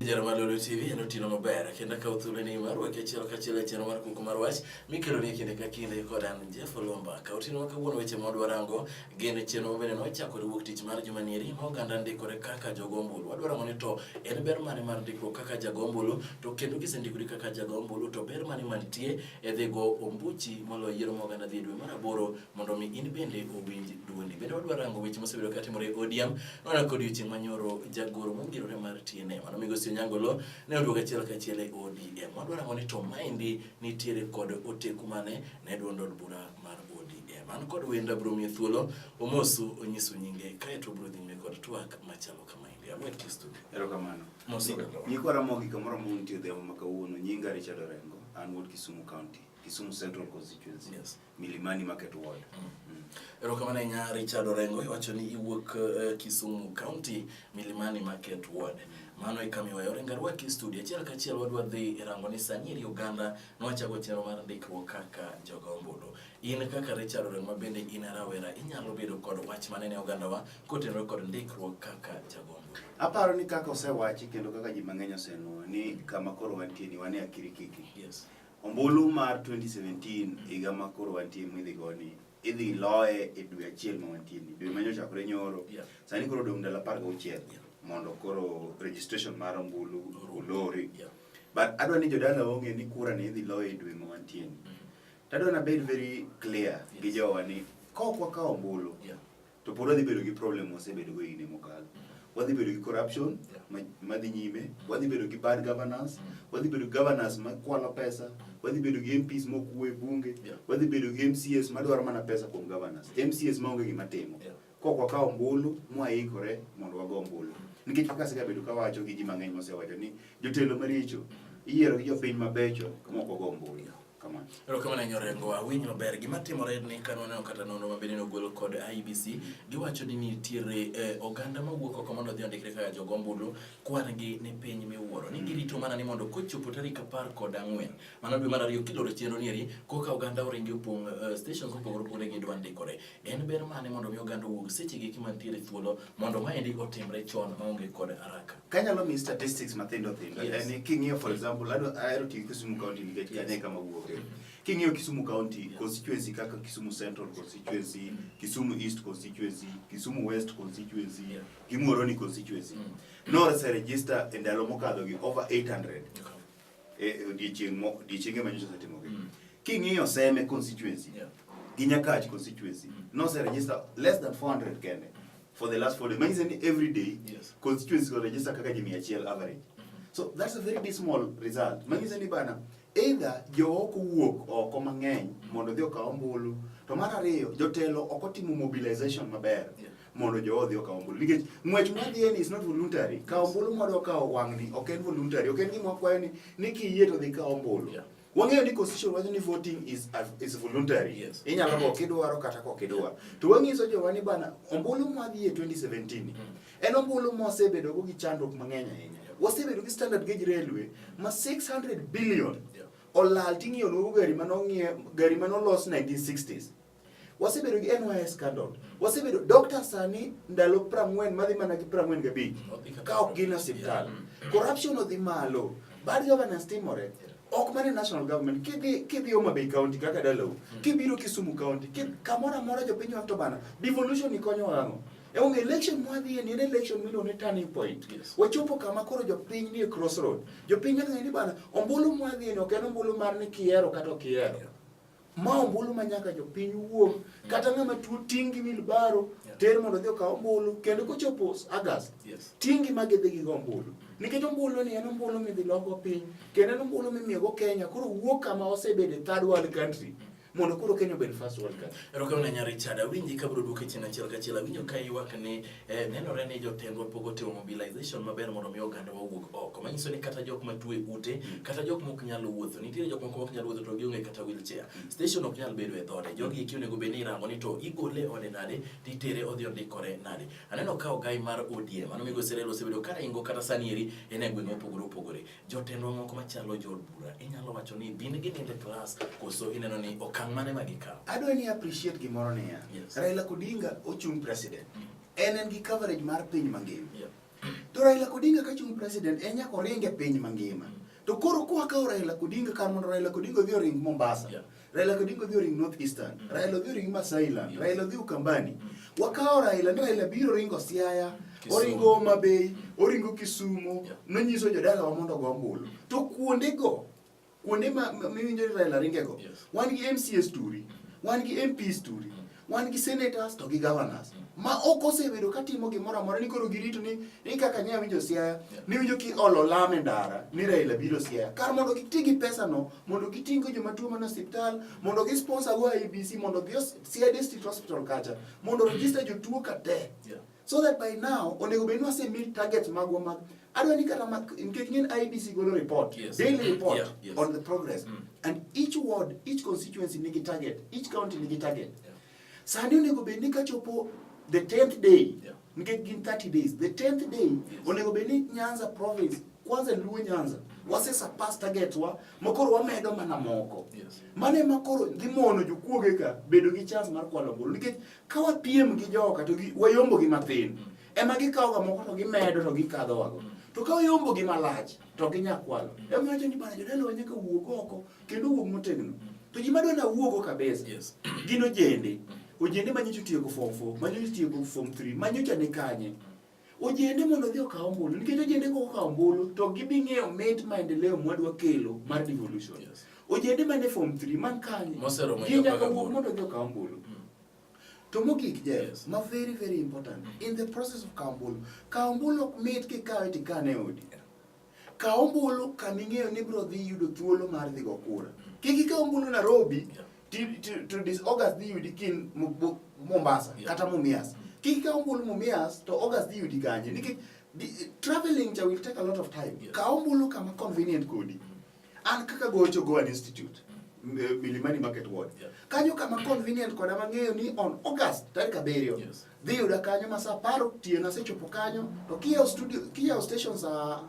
Jara mar Lolwe TV en otieno maber kendo akawo thuoloni mar rwaki achiel kachiel e chenro mar kuku mar wach mikeloni e kinde ka kinde kod an Jeff Olumba. Ka otieno ma kawuono weche ma wadwa rango gin chenro ma bende nochakore wuok tich mar juma nieri ma oganda ndikore kaka jogo ombulu. Wadwa rango ni to en ber mane mar ndikruok kaka jago ombulu to kendo kisendikori kaka jago ombulu to ber mane mantie e dhi go ombuchi moloyo yiero ma oganda dhi e dwe mar aboro mondo mi in bende owinj duondi. Bende wadwa rango weche mosebedo katimore e ODM. Nwaneno ka odiochieng' manyoro jagoro mongirore mar TNA mano migosi Onyango Oloo ne oduogo achiel kachiel e ODM. Wadwa rango ni to maendi nitiere kod oteku mane ne duond od bura mar ODM. An kod wenda biro miye thuolo omosu onyisu nyinge kaeto obiro dhi nyime kod twak machalo kamaendi. Arwaki e studio. Erokamano. Mosu wendo. Nyikwa Ramogi kamoro amora muntie odhiambo ma kawuono, nyinga Richard Orengo, an wuod Kisumu County, Kisumu Central Constituency. Yes. Milimani Market Ward. Erokamano ahinya Richard Orengo, iwacho ni iwuok Kisumu County, Milimani Market Ward. Mano e kama iweyo. Orengo arwaki e studio. Achiel kachiel wadwa dhi e rango ni sani eri oganda nwachako chenro mar ndikruok kaka jogo ombulu. In kaka Richard Orengo ma bende in rawera, inyalo bedo kod wach mane ne ogandawa kotenore kod ndikruok kaka jago ombulu? Aparo ni kaka osewachi kendo kaka ji mang'eny osenuo ni kama koro wantie ni wan e akirikiki. Yes. Ombulu mar 2017 higa ma koro wantie midhi go ni idhi loye e dwe achiel ma wantie ni dwe ma nyocha chakore nyoro. Sani koro odong' ndalo 16 mondo koro registration mar ombulu olori. But adwa ni jodala ong'e ni kura ni idhi loye e dwe ma wantie ni. To adwa ni abed very clear gi jowa ni ka ok wakawo ombulu to pod wadhi bedo gi problem wasebedo go higni mokalo. Wadhi bedo gi corruption madhi nyime, wadhi bedo gi bad governance, wadhi bedo gi governors makwalo pesa, wadhi bedo gi MPs mok wuo e bunge, wadhi bedo gi MCAs madwaro mana pesa kuom governors, MCAs maonge gima timo. Kok wakawo ombulu mwaikore mondo wago ombulu. Nikech kaka asegabedo kawacho gi ji mang'eny mosewacho ni jotelo maricho iyiero gi jopiny mabecho mok ogo ombulu. Kamano. Erokamano ahinya Orengo, awinj maber. Gima timore ni ka nwaneno kata nonro ma bende nogol kod IEBC, giwacho ni nitiere oganda mawuok oko mondo odhi ondikre kaka jogo ombulu, kwan gi ni piny miwuoro. Ni girito mana ni mondo kochopo tarik 14, mano dwe mar ariyo kiloro chenro ni eri, koka oganda oringi opong' stations mopogore opogore gidwa ndikore. En ber mane mondo mi oganda owuog seche gi eki mantiere thuolo mondo maendi otimre chon maonge kod haraka? Kanyalo miyi statistics mathindo thindo, en ni king'iyo for example, adwa ahero tiyo gi Kisumu County nikech kanyo e kama awuoke. King'iyo Kisumu County, constituency kaka Kisumu Central constituency, Kisumu East constituency, Kisumu West constituency, gi Muhoroni constituency, nose register e ndalo mokadho gi over 800 e odiechieng' mo odiechienge ma nyocha osetimogi. King'iyo Seme constituency gi Nyakach constituency, nose register less than 400 kende for the last 4 days. Manyiso ni every day constituency go register kaka ji 100 average. So that's a very dismal result. Manyiso ni bana either jo ok owuok oko mang'eny mondo odhi okaw ombulu, to mar ariyo jotelo ok otimo mobilization maber mondo jo odhi okaw ombulu. Nikech ng'wech mwadhiye ni is not voluntary. Kawo ombulu mwadwa kawo wang'ni ok en voluntary. Ok en gima wakwayo ni kiyie to dhi kaw ombulu. Wang'eyo ni constitution wacho ni voting is voluntary. Inyalo go kidwaro kata kok idwaro. To wanyiso jowa ni bana ombulu mwadhiye 2017 ni, en ombulu mwasebedo go gi chandruok mang'eny ahinya. Wasebedo gi standard gauge railway ma 600 billion olal ting'iyo nwago gari manong'ie gari manolos 1960s. Wasebedo gi NYS scandal. Wasebedo doctor sani ndalo 40 madhi mana gi 45 ka ok gin e osiptal. Corruption odhi malo. Bad governance timore. Ok mana e national government. Kidhi Homa Bay County kaka dalau, kibiro Kisumu County, kamoro amora jopiny wacho to bana, devolution ni konyo ang'o? Emomiyo election mwadhiye ni en election miluongo ni turning point. Wachopo kama koro jopiny nie crossroad. Jopiny nyaka ng'e ni bana, ombulu mwadhiye ni ok en ombulu mar ni kihero kata ok ihero. Ma ombulu ma nyaka jopiny wuog, kata ng'ama tuo ting' gi wheelbarrow, ter mondo odhi okaw ombulu, kendo kochopo August, ting' gi ma gidhi gigo ombulu. Nikech ombulu ni en ombulu midhi lokgo piny, kendo en ombulu mimiyogo Kenya, koro wuok kama osebede third world country, mondo koro Kenya obed first world country. Erokamano ahinya Richard, awinji ka biro duoki chien achiel kachiel. Awinjo ka ywak ni nenore ni jotendwa pok otimo mobilization maber mondo mi oganda wawuog oko. Manyiso ni kata jok matuo e ute, kata jok mok nyal wuotho, nitiere jok moko mok nyal wuotho to gionge kata wheelchair. Station ok nyal bedo e dhode. Jogi eki onego bed ni irango ni to igole e ode nade, titere odhi ondikore nade. Aneno ka ogai mar ODM, mano migosi Raila osebedo ka ringo kata sani eri en e gwenge mopogore opogore. Jotendwa moko machalo jood bura, inyalo wacho ni gin ginindo e klas koso ineno ni okang' mane ma gikawo? Adwa ni appreciate gimoro niya. Raila Odinga ochung' president. En en gi coverage mar piny mangima. To Raila Odinga ka chung president en nyaka oring e piny mangima. To koro kwakawo Raila Odinga kar mondo Raila Odinga odhi oring Mombasa. Raila Odinga odhi oring North Eastern, Raila odhi oring Masailand, Raila odhi Ukambani. Wakawo Raila ni Raila biro ringo Siaya, Kisumu. oringo Homa Bay, oringo Kisumu, nonyiso jodalawa mondo ogo ombulu. To kuondego, kuonde ma miwinjo ni Raila ringego, wan gi MCAs turi, wan gi MPs turi, wan gi senators to gi governors ma ok osebedo ka timo gimoro amora ni koro girito ni kaka nya winjo Siaya ni winjo ki olo lam e ndara ni Raila biro Siaya kar mondo giti gi pesa no mondo giting'o joma tuo man e osiptal mondo gi sponsor go IEBC mondo dhi Siaya District Hospital kacha mondo register jotuo ka te so that by now onego bed ni wase meet targets magwa mag adwa ni kata mag nikech ng'en IEBC golo report daily report on the progress and each ward, each constituency nigi target, each county nigi target. Sani onego bed ni kachopo the 10th day, nikech gin 30 days, the 10th day onego bed ni Nyanza province, kwanza Luo Nyanza, wase surpass targets wa makoro wamedo mana moko. Mano ema koro dhi mono jokuoge ka bedo gi chance mar kwalo ombulu nikech ka wapiem gi joka to wayombo gi mathin ema gikawo ga moko to gimedo to gikadho wago. To ka wayombo gi malach to ginya kwalo. Ema wacho ni bana jodalawa nyaka wuog oko kendo wuog motegno. To ji madwa na wuogo kabisa gin ojende. Ojende ma nyocha otieko form 4, ma nyocha otieko form 3, ma nyocha ni kanye. Ojende mondo odhi okaw ombulu nikech ojende kok okawo ombulu to gibi ng'eyo mit maendeleo mwadwa kelo mar devolution. Ojende mane form 3 man kanye Moseromo ji nyaka nyaka wuog mondo odhi okaw ombulu. To mogik Jeff, ma very very important, in the process of kawo ombulu, kawo ombulu ok mit kikawe tikane e odi. Kaw ombulu kama ing'eyo ni ibiro dhi yudo thuolo mar dhi go kura. Kik ikaw ombulu Nairobi to this August dhi yudi kin Mombasa kata Mumias. Kik ikaw ombulu Mumias to August dhi yudi kanye nikech traveling cha will take a lot of time. Kaw ombulu kama convenient kodi. An kaka gocho Goan Institute, Milimani Market Ward. Kanyo kama convenient koda mang'eyo ni on August tarik 7 dhi yuda kanyo ma saa 10 otieno asechopo kanyo to kiyawo studio kiyawo station saa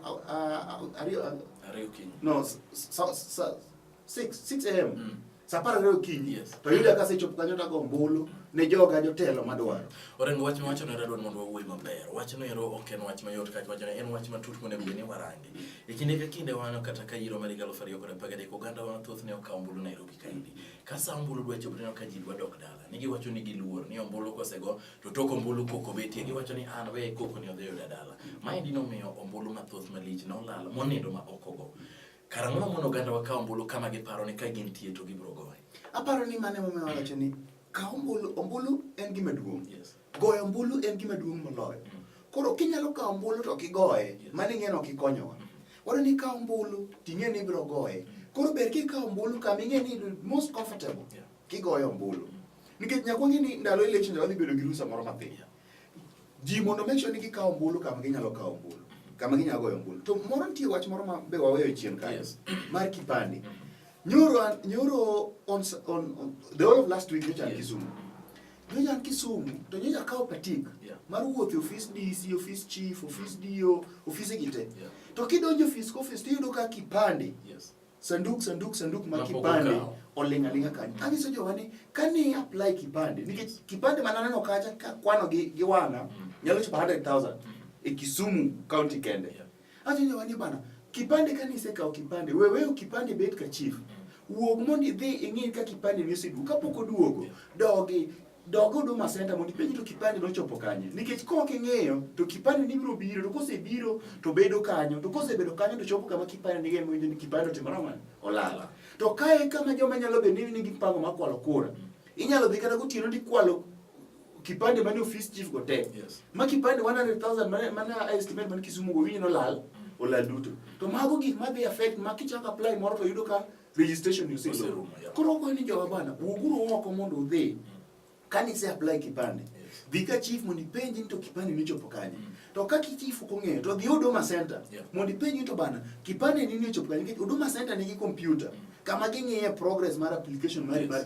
ariyo Ariyo okinyi. No, 6 am. Saa 12 okinyi. To yuda kasechopo kanyo tago ombulu ne joga jotelo madwaro. Orengo wach miwacho no adwa mondo wawuoyi maber. Wachno ero ok en wach mayot kaka wachno en wach matut monego bed ni warange. E kinde ka kinde waneno kata ka yiero mar higa 2013 oganda wa mathoth ne okawo ombulu Nairobi kaendi. Ka sa ombulu dwa chopo tineno ka ji dwa dok dala. Ne giwacho ni giluor ni ombulu kosego to tok ombulu koko betie. Giwacho ni an we koko ni odhi yuda dala. Maendi nomiyo ombulu mathoth malich nolal monindo ma ok ogo. Karang'o ma mondo oganda wa kaw ombulu kama giparo ni ka gintie to gibiro goye? Aparo ni mano emomiyo awacho ni kaw ombulu, ombulu en gima duong'. Goyo ombulu en gima duong' moloyo. Koro kinyalo kawo ombulu to kigoye, mano ing'e ni ok ikonyowa. Wadwa ni ikaw ombulu to ing'e ni ibiro goye. Koro ber kikawo ombulu kama ing'e ni most comfortable kigoyo ombulu. Nikech nyaka wang'e ni ndalo election wadhi bedo gi rusa moro mathin. Ji mondo make sure ni gikawo ombulu kama ginyalo kawo ombulu, kama ginyalo goyo ombulu. To moro nitie wach moro ma be waweyo chien kanyo mar kipande. Nyoro on the whole of last week nyocha an Kisumu. Nyocha an Kisumu to nyocha akawo patik mar wuotho e ofis DC, ofis chief, ofis DO, ofise gi te. To kidonjo ofis ka ofis tiyudo ka kipande sanduk sanduk sanduk mar Mapok kipande okaw. oling' aling'a kanyo. Anyiso jowa ni kane apply kipande nikech kipande mana aneno kacha ka kwano gi wang'a nyalo chopo 100,000 e Kisumu county kende. Awacho jowa ni bana kipande kane isekawo kipande we weyo kipande bet ka chief. Wuog mondo idhi ing'i ka kipande ni oseduogo. Kapok oduogo, dogi dog Huduma Center mondo ipenj to kipande nochopo kanye. Nikech kok ing'iyo to kipande ni biro biro to kosebiro to bedo kanyo to kosebedo kanyo to chopo kama kipande nigi ema ni kipande otimore ang'o? Olal. To kae kama joma nyalo bedo ni nigi mpango mar kwalo kura. Inyalo dhi kata gotieno tikwalo kipande mane ofis chief go te. Ma kipande 100,000 mane estimate man Kisumu go winjo nolal, olal duto. To mago gik madhi affect ma kichako apply moro to yudo ka registration ni oserumo. Oserumo, yeah. Koro okwayo ni jowa bana, wuoguru oko mondo udhi. Kane ise apply kipande, dhi ka chief mondo ipenji ni to kipande ni ochopo kanye. To ka chief ok ong'eyo to dhi Huduma Center mondo ipenji ni to bana, kipande ni ochopo kanye. Nikech Huduma Center nigi computer kama ging'iye progress mar application mari mar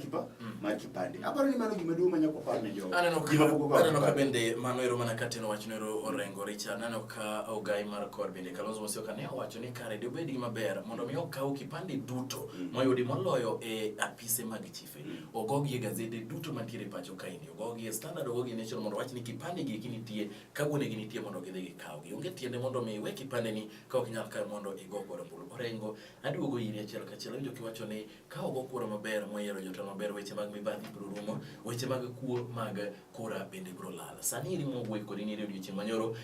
mar kipande. Aparo ni mano gima duong' ma nyaka wapar ne jogo. Aneno Ji mapok ka, okawo aneno ka kipande. bende mano ero mana ka teno wachno ero Orengo Richard. Aneno ka ogai mar kod bende Kalonzo Musyoka ne owacho ni kare dobed gima ber mondo mi okaw kipande duto moyudi moloyo e apise mag chife. Ogogi e gazede duto mantiere e pacho kaendi. Ogogi e Standard, ogogi e Nation mondo owach ni kipande gi eki nitie, kawuono gi nitie mondo gidhi gikawgi. Onge tiende mondo mi iwe kipande ni ka ok inyal kawe mondo igo kod ombulu. Orengo, aduogo iri achiel kachiel. Awinjo kiwacho ni ka ogo kura maber moyiero jotelo maber, weche mag mibadhi biro rumo, weche mag kuo mag kura bende biro lal. Sani eri mwawuoyo kodi ni odiochieng' manyoro,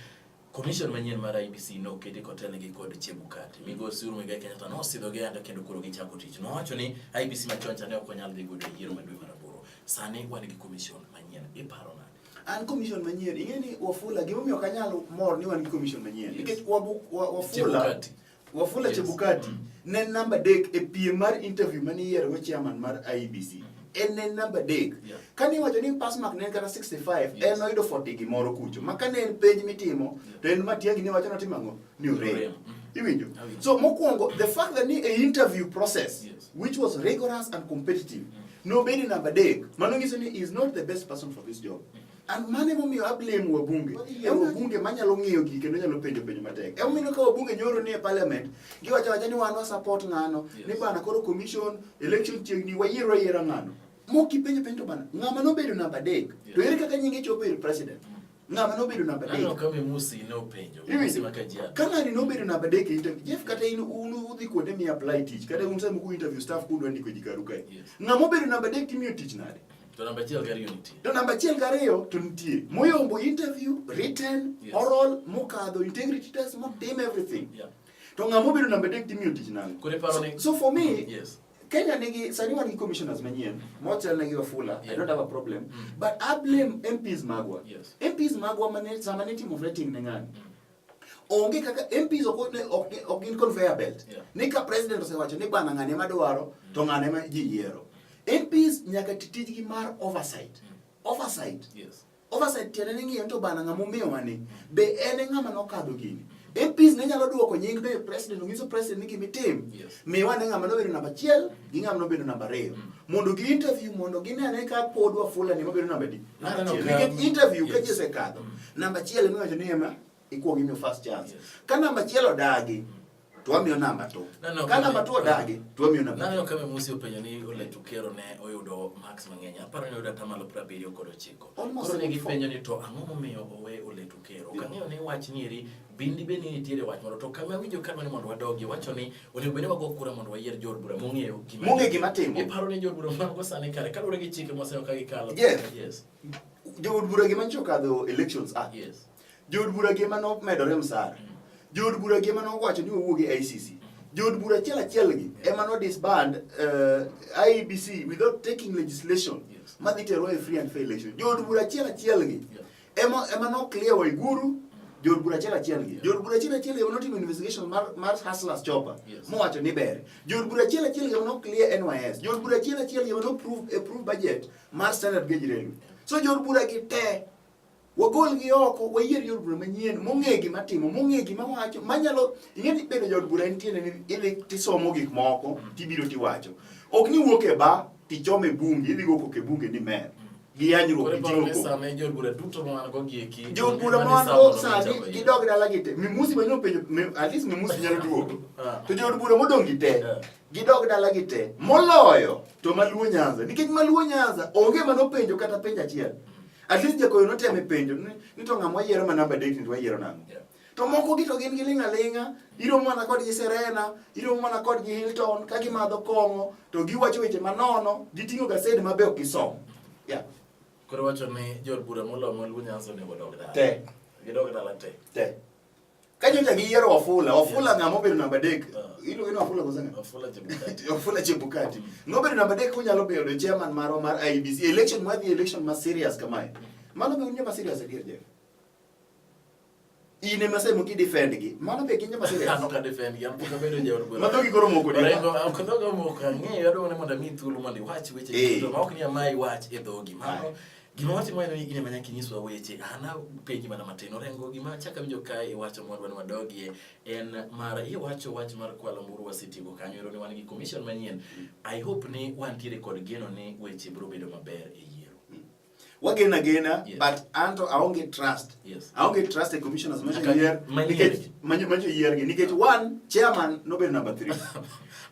commission manyien mar IEBC noketi kotelnegi kod Chebukati. Migosi Uhuru Muigai Kenyatta nosidhogi ayanga kendo koro gichako tich. Nowacho ni IEBC machon cha ne ok onyal dhi godo e yiero ma dwe mar aboro. Sani wan gi commission manyien. Iparo nade? An commission manyien, ing'e ni Wafula, gimomiyo ok anyal mor ni wan gi commission manyien. Yes. Nikech Wafula, Chebukati. Wafula Yes. Chebukati ne en namba 3 e piem mar interview mane iyiero chairman mar IEBC. En ne en namba 3. Yeah. Kane iwacho ni pass mark ne en kata 65, Yes. en noyudo 40 gimoro kucho. Ma kane en penj mitimo, to en Matiang'i ne wacho notimo ang'o? Ni orem. Orem. Iwinjo? Awinjo. So mokwongo, the fact that ni e interview process, Yes. which was rigorous and competitive, nobedo namba 3, mano nyiso ni is not the best person for this job. And mano emomiyo a blame wabunge. E wabunge manyalo ng'iyo gigi kendo nyalo penjo penjo matek. Emomiyo ka wabunge nyoro ni e parliament, giwacho awacha ni wan wa support ng'ano, Yes. ni bana koro commission, election chiegni, wayiero ayiera ng'ano. Mok ipenjo penjo to bana, ng'ama nobedo namba 3, to Yes. ere kaka nyinge chopo ir president? Ng'ama nobedo namba Aneno 3. ka Memusi ne openjo. Memusi ma Kajiado. Ka ng'ani nobedo namba 3 e interview, Jeff kata in un udhi kuonde mi apply tich, kata un sama ku interview staff kudwa ndiko ji karu kae. Yes. Ng'ama obedo namba 3 timiyo tich nade? To namba 1 gi 2 nitie. To namba 1 gi 2 to nitie. Moyombo interview, written, Yes. oral, mokadho, integrity test, motim everything. Yeah. To ng'ama obedo namba 3 timiyo tich nang'o? Koro iparo ni So for me, Yes. Kenya nigi sani wan gi commissioners manyien motelnegi Wafula, I Yeah. don't have a problem. But I blame MPs magwa. Yes. MPs magwa mane sama ne timo vetting ne ng'ani. Onge kaka MPs ok ok gin conveyor belt. Yeah. Ni ka president osewacho ni bana ng'ani ema dwaro to ng'ani ema ji yiero. MPs nyaka ti tijgi mar oversight. Oversight. Yes. Oversight tiende ni ng'iyo to bana ng'ama omiyowa ni be en e ng'ama nokadho gini. MPs ne nyalo duoko nying be president onyiso president ni gimitim. Yes. Miwa ne ng'ama nobedo namba 1 gi ng'ama nobedo namba 2. Mondo gi interview mondo gine ane ka pod Wafula ni mabedo namba adi. Namba Aneno achiel. ka- Nikech interview ka Yes. ji osekadho, namba 1 ema iwacho ni ema ikuong imiyo first chance. Yes. Ka namba 1 odagi, to wamiyo namba 2. Naneno Ka ka namba me- 2 odagi, to wamiyo namba Naneno ka Memusi openjo ni Ole Tukero ne oyudo marks mang'eny. Aparo ni oyudo atamalo 79. Almost Koro ne 74. gipenjo ni to ang'o momiyo owe Ole Tukero? Ok ang'eyo ni wach ni eri bindi be ni nitiere wach moro to kama awinjo ka dwani mondo wadogie wacho ni onego bed ni wago kura mondo wayier jood bura mong'eyo gima Mong'eyo gima timo. Iparo ni jood bura mago sani kare kaluwore gi chike mwaseneno ka gikalo. Jeff. Yes. Jood bura gi manyicho okadho Elections Act. Yes. Jood bura gi ema nomedore msara. Jood bura gi ema nowacho ni wawuog e ICC. Jood bura achiel achiel gi ema no disband IEBC without taking legislation Yes. madhi terwa e free and fair election. Jood bura achiel achiel gi Yeah. ema no clear Waiguru. Jood bura achiel achiel gi. Jood bura achiel achiel gi ema notimo investigation mar Hustlers Chopper Yes. mowacho ni ber. Jood bura achiel achiel gi ema no clear NYS. Jood bura achiel achiel gi ema no approve budget mar Standard Gauge Railway. So jood bura gi te wagol gi oko, wayier jood bura manyien mong'e gima timo, mong'e gima wacho, manyalo ing'e ni bedo jaod bura en tiende ni idhi tisomo gik moko tibiro tiwacho. Ok ni wuok e ba tichome bunge, idhi go koko e bunge ni mer. Gi yanyruok Koro gi iparo ting'o ni koko. sama jood bura duto ma wan go gi eki. Jood bura ma wan go sani gidog dala gi te. Mimusi ma nyopenjo, at least Mimusi nyalo duogo. Ah. To jood bura modong' gi te, Yeah. gidog dala gi te. Moloyo to maluo Nyanza, nikech maluo Nyanza onge manopenjo kata penjo achiel. At least jakoyo noteme penjo ni to ng'ama wayiero ma namba 3 ni to wayiero nang'o? Yeah. To moko gi to gin giling' aling'a, iromo mana kodgi Serena, iromo mana kodgi Hilton, ka gimadho kong'o, to giwacho weche manono, giting'o gased ma be ok gisom. Yeah. Koro wacho ni jood bura moloyo maluo Nyanza onego odog dala. Te. Gidog dala te. Te. Ka nyocha giyiero Wafula, Wafula ng'ama obedo namba 3. Ah. Iluonge ni Wafula koso ng'a? Wafula Chebukati. Wafula Chebukati. Nobedo namba 3 kunyalo bedo chairman marwa mar IEBC. Election mwadhi election ma serious kamae. Mano be un joma serious adier Jeff. In ema semo ki defend gi. Mano be gin joma serious. An ok adefend gi, an pok abedo jaod bura. Ma dhogi koro moko di. Orengo, ok dhoga omoko, ang'eyo, adwaro ni mondo amiyi thuolo mondo iwach weche Eh. duto ma ok ni amayi wach e dhogi. Mano Aye. Gima watimo en ni in ema nyaka inyiswa weche. An apenji mana matin. Orengo gima achako awinjo kae iwacho mwadwa ni wadogie en mar iwacho wach mar Kuala Lumpur wasetieko kanyo ero ni wan gi commission manyien. I hope ni wantiere kod geno ni weche biro bedo maber e yiero. Wageno agena, Yes. but anto aonge trust. Yes. Aonge trust e commissioners manyo Nyaka- yier manyien. nikech manyo yier gi nikech one chairman nobedo number 3.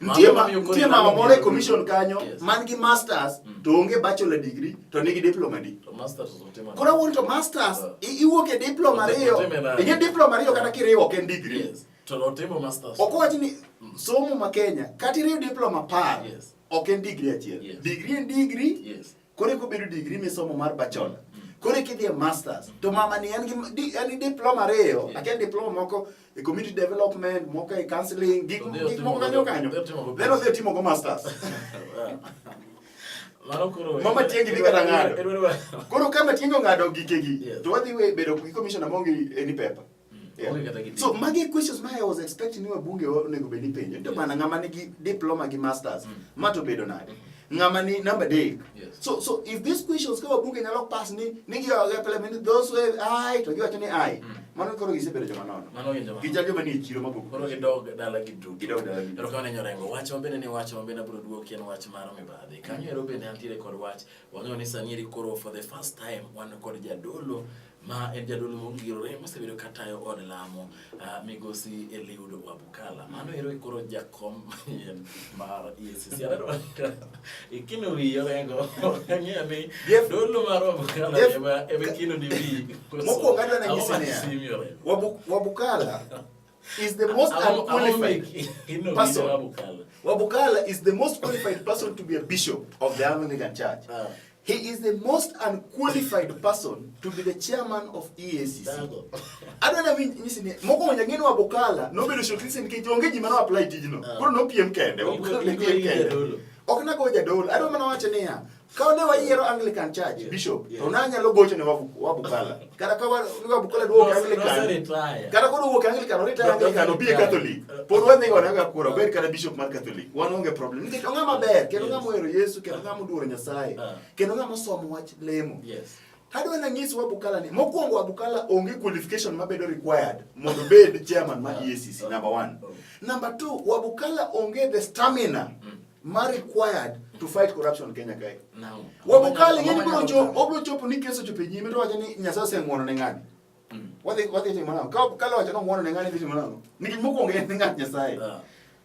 Mano Nitie ma miyo koro nitie mama ilalo moro e yiero. commission kanyo Yes. man gi masters to onge bachelor degree to nigi diploma di. To masters otimo. Koro awuon to masters iwuok e diploma ariyo. Otime nade? Ing'e diploma ariyo kata kiriwo ok en degree. Yes. To otimo masters. Ok owach ni somo ma Kenya kata iriwo diploma 10 Yes. ok en degree achiel. Yes. Degree en degree. Yes. Koro eka obedo degree misomo mar bachelor. Koro eka idhi e masters. To mama ni en gi en gi diploma ariyo, Yes. akia diploma moko e community development, moko e counseling, gik To dhi gik otimo moko kanyo go- kanyo. dhi otimo go Then odhi otimo go masters. Mano koro Mama tiengi dhi kata ng'ado. Koro ka Matiang'i ong'ado gikegi, Yes. to wadhi bedo gi commissioner maonge any paper. Yeah. Onge kata gi So magi questions ma I was expecting ni wabunge onego bed ni penjo. To Yes. bana ng'ama nigi diploma gi masters, ma to bedo nade? Ng'ama ni number 3. Yes. So if these questions ka wabunge nyalo pass ni giyoga parliament those way ai to giwacho ni ai. Mano koro gisebedo joma nono. Mano gin joma Gichal joma nie chiro maboko. Koro gidog dala giduto. Gidog dala giduto. Erokamano ne Nyorengo. Wach mabende ni wach mabende abiro duoki en wach mar mibadhi. Kanyo ero bende antiere kod wach. Wang'eyo ni sani eri koro for the first time wan kod jadolo ma en jadolo mongirore mosebedo katayo od lamo migosi Eliud Wabukala. Mano ero koro jakom manyien mar EACC. Aneno ikino wiyi Orengo. Ang'eyo ni Jeff- dolo mar Wabukala Jeff- ema ikino ni wiyi. Mokwongo adwa nanyisi Ang'o niya. masimi, Orengo? Wabukala is the most unqualified person. Wabukala is the most qualified person to be a bishop of the Anglican Church. He is the most unqualified person to be the chairman of EACC. Adwa na nyisi ni mokwongo nyaka ng'e ni Wabukala nobedo shortlisted nikech onge ji mane apply tijno. Koro nopiem kende. Wabukala ne piem kende. Ok nago jadolo. Adwa mana wacho niya, ka ne wayiero Anglican Church Yes. bishop, Yes. to nanyalo gocho ne Wabukala. Kata ka Wabukala duogo Anglican. Kata koro wuok Anglican, oritire Anglican, obi e Catholic. Pod wadhi gone ga kura, obed kata bishop mar Catholic. Wan onge problem. Nikech ong'ama ber, kendo ng'ama ohero Yesu, kendo ng'ama oluoro Nyasaye, kendo ng'ama osomo wach lemo. Yes. Adwa nanyis Wabukala ni mokwongo Wabukala onge qualification mabedo required mondo obed chairman mar EACC, number 1. Number 2, Wabukala onge the stamina ma required to fight corruption Kenya kae. Now, Wabukala ing'e ni biro chopo, obiro chopo ni kes ochopo e nyime to wacho ni Nyasaye oseng'uono ne ng'ani. Wadhi timo nang'o? Ka Wabukala wacho ni ong'uono ne ng'ani dhi timo nang'o? Nikech mokwongo en ng'at Nyasaye.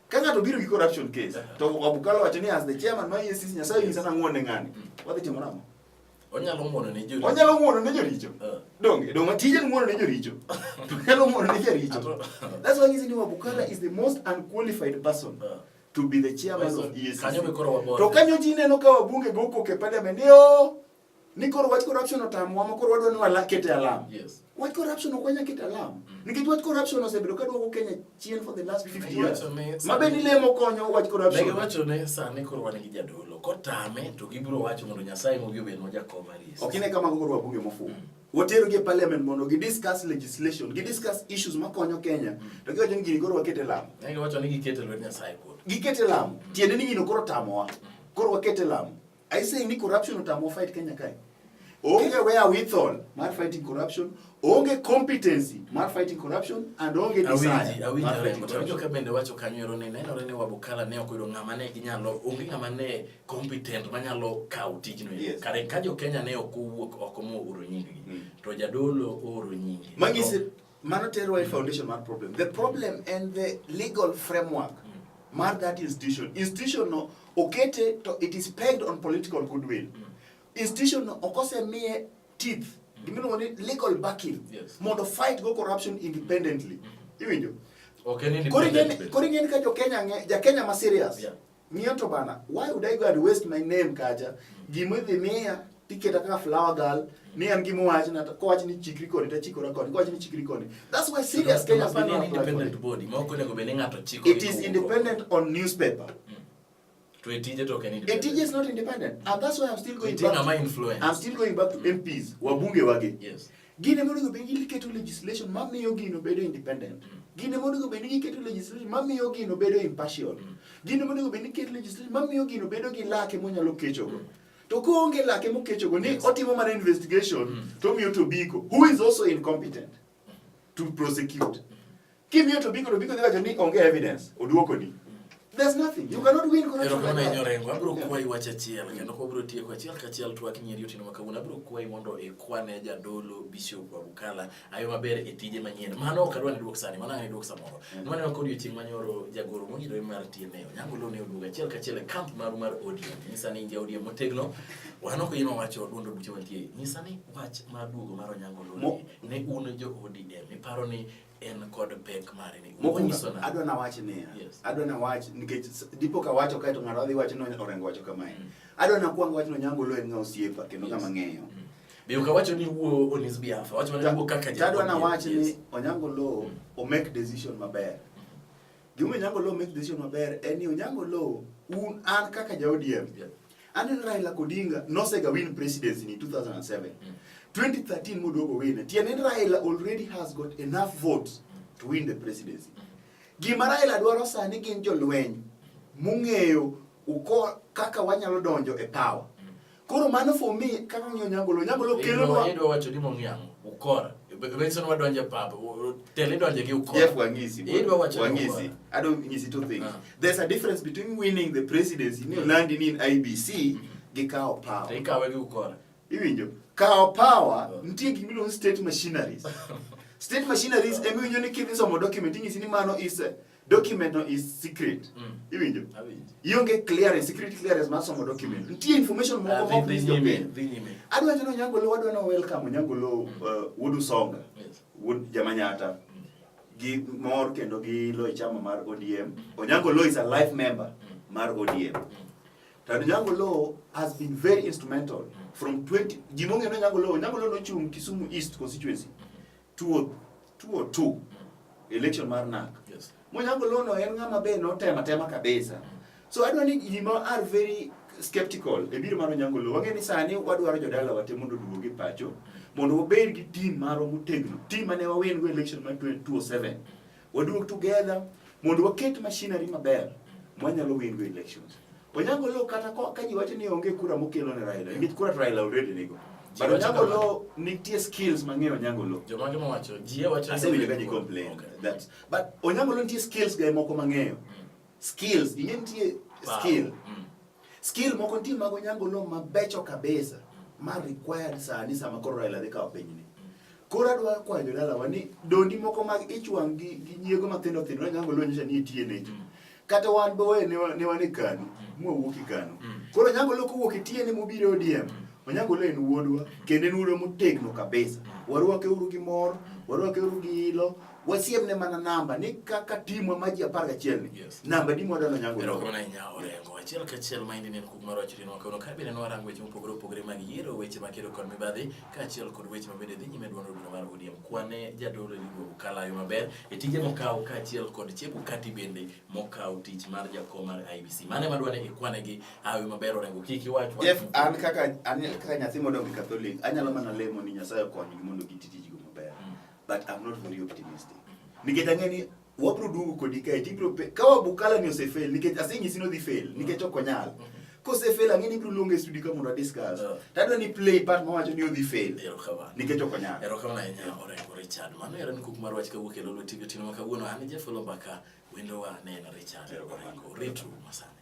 Ka ng'ato obiro gi corruption case, to Wabukala wacho ni as the chairman mar EACC Nyasaye onyisa nang'uon ne ng'ani. Wadhi timo nang'o? Onyalo ng'uono ne joricho. Onyalo ng'uono ne joricho. Donge, donge tije en ng'uono ne joricho. To onyalo ng'uono ne jaricho. That's why nyisi ni Wabukala is the most unqualified person to be the chairman of EACC. Kanyo be koro wabor. To kanyo ji neno ka wabunge go koko e parliament ni o ni koro wach corruption otamowa ma koro wadwa ni wakete alarm. Yes. Wach corruption ok wanyal keto alarm. Nikech wach corruption osebedo ka duoko Kenya chien for the last 50 years. Ma be ni lemo konyo wach corruption. Ne giwacho ni sani koro wan gi jadolo. Kotame to gibiro wacho mondo Nyasaye mobi obednwa jakom mar EACC. Ok ine kama koro wabunge mofuwo. Watero gi e parliament mondo gi discuss legislation, gi discuss issues makonyo Kenya. To giwacho ni gini koro wakete lamo. Ne giwacho ni gikete lwet Nyasaye pod. Gikete lamo. Tiende ni gino koro tamowa. Koro wakete lamo. I saying ni corruption otamowa fight Kenya kae. Onge wherewithal mar fighting corruption, onge competency mar fighting corruption, and onge desire Awinji, mar fighting awinjo corruption. ka bende wacho kanyo ero ni nenore ni Wabukala ne ok oyudo ng'ama ne ginyalo, onge ng'ama ne competent manyalo kawo tijno. Yes. Kare ka jo Kenya ne ok owuok oko mooro nyinggi, to jadolo ooro nyinge. Mang'isi, mano terowa e foundation mar problem. The problem and the legal framework mar that institution. Institution no okete to it is pegged on political goodwill. Institution no ok osemiye teeth, gimiluongo ni legal backing, Yes. mondo fight go corruption independently. Iwinjo? Ok en Koro independent. koro ing'e ni ka jo Kenya ng'e, ja Kenya ma serious. Yeah. Ng'iyo to bana, why would I go and waste my name kacha? Gima idhi miya tiketa kaka flower girl, ni an gima owachna, kowach ni chikri koni tachikora koni, kowach ni chikri koni. That's why serious To Kenyans must be do an not apply for independent it. body, ma ok onego bed ni ng'ato chiko It gi is kowuok oko. independent on newspaper. To e tije to ok en A independent. TJ is not independent. And that's why I'm still going Nitie back. ng'ama To, influence. I'm still going back to MPs, wabunge wage. Yes. Gine monego bed ni giketo legislation mamiyo gino bedo independent. Gine monego bed ni giketo legislation mamiyo gino bedo impartial. Gine monego bed ni giketo legislation mamiyo gino bedo gi lake monyalo kechogo. To koonge lake mokechogo ni otimo mana investigation to omiyo Tobiko who is also incompetent to prosecute. Kimiyo Tobiko, Tobiko dhi wacho ni onge evidence, oduokoni. There's nothing. You cannot win corruption Erokamano like ahinya that. Orengo, abiro kwayi wach achiel kendo ka wabiro tieko achiel kachiel twak nyeri otieno ma kawuono. Abiro kwayi mondo ikwane jadolo Bishop Wabukala ayo maber e tije manyien. Mano ok adwa ni duok sani, mano ang' iduok samoro. Nwaneno ka odiochieng' manyoro jagoro mong'irore mar TNA, Onyango Oloo ne oduogo achiel kachiel e kamp maru mar ODM. Nyisa ni in ja ODM motegno. Wan ok oyie wacho duond od buche mantie. Nyisa ni wach mar duogo mar Onyango Oloo ni ne un jo ODM. Iparo ni en kod pek mare ni. Mokwongo, Onyiso nang'o? adwa nawach niya Yes. adwa nawach nikech dipo ka wacho kae to ng'ato dhi wacho ni Orengo wacho kamae adwa nakwong wach ni Onyango Oloo en ng'a osiepa kendo Yes. ng'ama ng'eyo Be ok awacho ni wuo on his behalf. Awacho mana ni wuo kaka To adwa ja- nawach Yes. ni Onyango Oloo o make decision maber gimomiyo Onyango Oloo make decision maber en ni Onyango Oloo un an kaka ja ODM Yeah. aneno Raila Odinga nosega win presidency in 2007 2013 moduogo win tiende ni Raila already has got enough votes to win the presidency gima Raila dwaro sani gin jolweny mong'eyo uko kaka wanyalo donjo e power koro mano for me kaka ng'iyo Onyango Oloo Onyango Oloo kelonwa Idwa wacho ni mong'e ang'o? Ukora. Benson wadonje pap. Tele donje gi ukora. Jeff Wangisi. Idwa wacho ni Wangisi. ukora. I don't ngisi two things. Ah. There's a difference between winning the presidency ni olandi ni in IEBC gi kawo power. To ikawe gi ukora. Iwinjo? Kawo power nitie gima iluongo ni state machineries. State machineries ema iwinjo ni kidhi somo document inyisi ni mano is document no is secret. Iwinjo? Awinjo. Ionge clearance, security clearance mar somo document. Nitie information moko Ah, ma ok dhi nyis nyime, jopiny. dhi nyime. Adwa wacho ni Onyango Oloo wadwa ni welcome Onyango Oloo wuod Usonga. Yes. Wuod Jamanyata gi mor kendo gi lo e chama mar ODM. Onyango Oloo is a life member mar ODM. To Onyango Oloo has been very instrumental from 20 ji mong'eyo ni Onyango Oloo, Onyango Oloo nochung' Kisumu East constituency 2002 election mar NARC. Yes. Onyango Oloo no en ng'ama be notemo atema kabisa. So adwa ni ji ma are very skeptical e biro mar Onyango Oloo. Wang'e ni sani wadwaro jodalawa te mondo oduog e pacho mondo wabed gi team marwa motegno. Team mane wawin go election mar 2007. Waduog together mondo waket machinery maber mwanyalo win go elections. Onyango Oloo kata ka ji wacho ni onge kura mokelo ne Raila, nikech kura to Raila already nigo. Ji But wacho Onyango kamano. Oloo nitie skills mang'eyo Onyango Oloo. Jomage mawacho, ji e wacho ni Asewinjo ka ji complain Okay. that but Onyango Oloo nitie skills ga moko mang'eyo. Skills, ing'e nitie Wow. skill. Skill moko nitie mag Onyango Oloo mabecho kabisa ma required sani sama koro Raila dhi kawo pinyni. Koro adwa kwayo jodalawa ni dondi moko mag ich wang' gi nyiego mathindo thindo Onyango Oloo nyiso ni nitie necho. Kata wan be ne wan e KANU, mwawuok e KANU. Koro Onyango Oloo kowuok e TNA mobiro e ODM, Onyango Oloo en wuodwa kendo en wuodwa motegno kabisa. Warwake uru gi mor, warwake uru gi ilo, wasiemne mana namba ni kaka timwa ma ji 11 ni. Yes. Namba di mwadwaro Onyango Oloo. Erokamano ahinya Orengo. Achiel kachiel maendi ne en kuk mar wach otieno ma kawuono. Ka bende nwarango weche mopogore opogore mag yiero, weche makedo kod mibadhi, kaachiel kod weche mabende dhi nyime e duond od bura mar ODM. Kwane jadolo Eliud Wabukala yo maber e tije mokawo kaachiel kod Chebukati bende mokawo tich mar jakom mar IEBC. Mano ema adwa ni ikwane gi hawi maber Orengo. Kik iwach wach Jeff, mopogore. an kaka nyathi modongo e Catholic, anyalo mana lemo ni Nyasaye okonygi mondo giti tijgo maber. But I'm not very optimistic. Nikech ang'e ni wabro duogo kodi kae tibro pe ka Wabukala ni osefail nikech asenyisi ni odhi fail nikech ok onyal. Kosefail ang'e ni ibro luonge e studio ka mondo wa discuss. To adwa ni play part mawacho ni odhi fail Erokamano. nikech ok onyal. Erokamano ahinya Orengo Richard. Mano ero en kuk mar wach kawuok e Lolwe TV otieno ma kawuono. An Jeff Oloo Mbaka, wendowa ne en Richard Orengo. Rituru masani.